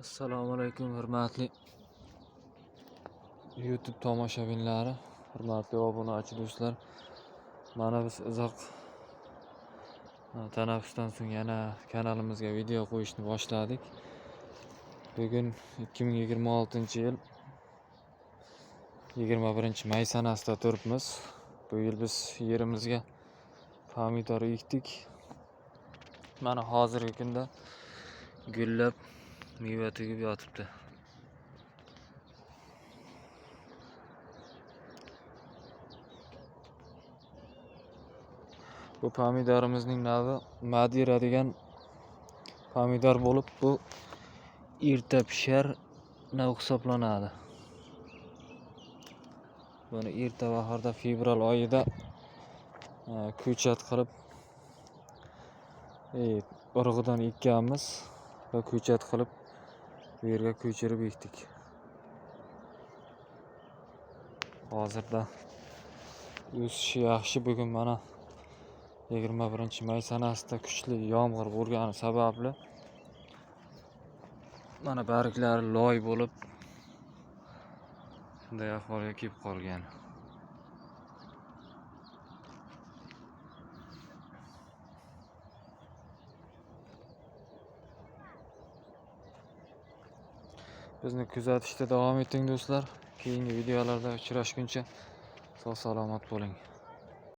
Assalomu alaykum, hurmatli YouTube tomoshabinlari, hurmatli obunachi do'stlar. Mana biz uzoq tanaffusdan so'ng yana kanalimizga video qo'yishni boshladik. Bugun 2026-yil 21 may sanasida turibmiz. Bu yil biz yerimizga pomidor ekdik. Mana hozirgi kunda gullab meva tugib yotibdi. Bu pomidorimizning navi Madira degan pomidor bo'lib, bu erta pishar nav hisoblanadi. Buni erta bahorda, fevral oyida ko'chat qilib, urug'idan ekkanmiz va ko'chat qilib bu yerga ko'chirib ekdik. Hozirda o'sishi yaxshi. Bugun mana 21 may sanasida kuchli yomg'ir bo'lgani sababli mana barglari loy bo'lib, shunday ahvolga kelib qolgan. Bizni kuzatishda davom eting, do'stlar. Keyingi videolarda uchrashguncha sog' salomat bo'ling.